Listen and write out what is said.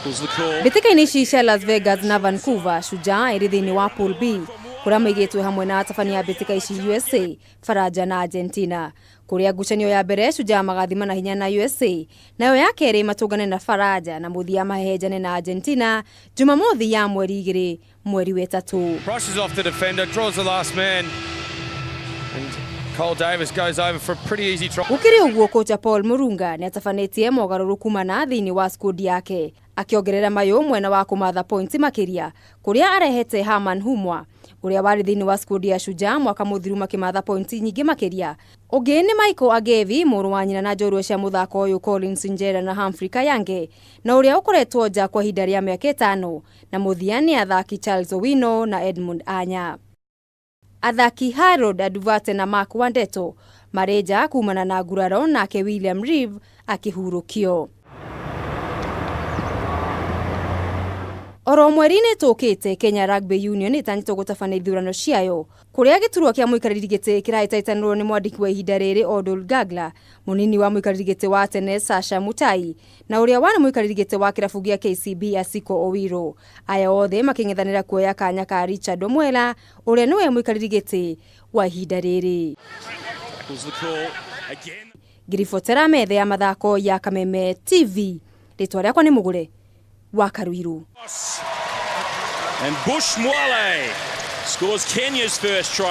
Mbĩtĩka-inĩ ici cia Las Vegas na Vancouver, Shujaa ĩrĩ thĩinĩ wa Pool B kũrĩa maigĩtwo hamwe na atabania a mbĩtĩka ici USA, Faranja na Argentina. Kũrĩa ngucanio ya mbere Shujaa magathima na hinya na USA, nayo ya kerĩ matũngane na Faranja na mũthia mahehenjane na Argentina Jumamothi ya mweri 2 mweri wetatũ. Brushes off the defender, draws the last man, and Cole Davis goes over for a pretty easy try. Gũkĩrĩ ũguo, kocha Paul Murunga nĩatabanĩtie mogarũrũku mana thĩinĩ wa skundi yake, akĩongerera mayũ mwena wa kũmatha pointi makĩria kũrĩa arehete Herman Humwa ũrĩa warĩ thĩinĩ wa skundi ya Shujaa mwaka mũthiru makĩmatha pointi nyingĩ makĩria. Ũngĩ nĩ Michael Agevi, mũrũ wa nyina na njorua cia mũthako ũyũ Collins Injera na Humphrey Kayange, na ũrĩa ũkoretwo nja kwa ihinda rĩa mĩaka 5, na mũthia nĩ athaki Charles Owino na Edmund Anya. Athaki Harold Aduvate na Mark Wandeto marĩ nja kumana na nguraro, nake William Reeve akĩhurũkio. Oro mweri-inĩ tũkĩte, Kenya Rugby Union ĩtanyĩtwo gũtabania ithurano ciayo kũrĩa gĩturwa kĩa mũikarĩri gĩtĩ kĩrahĩtahĩtanĩrwo nĩ mwandĩki wa ihinda rĩrĩ Odul Gagla, mũnini wa mũikarĩri gĩtĩ wa tene Sasha Mutai, na ũrĩa warĩ mũikarĩri gĩtĩ wa kĩrabu gĩa KCB Asiko Owiro. Aya othe makĩng'ethanĩra kuoya kanya ka Richard Omwela ũrĩa nĩwe mũikarĩri gĩtĩ wa ihinda rĩrĩ. Ngiribotera metha ya mathako ya Kameme TV, rĩtwa rĩakwa nĩ Mũgũre wa Karuiru. And Bush Mwale scores Kenya's first try.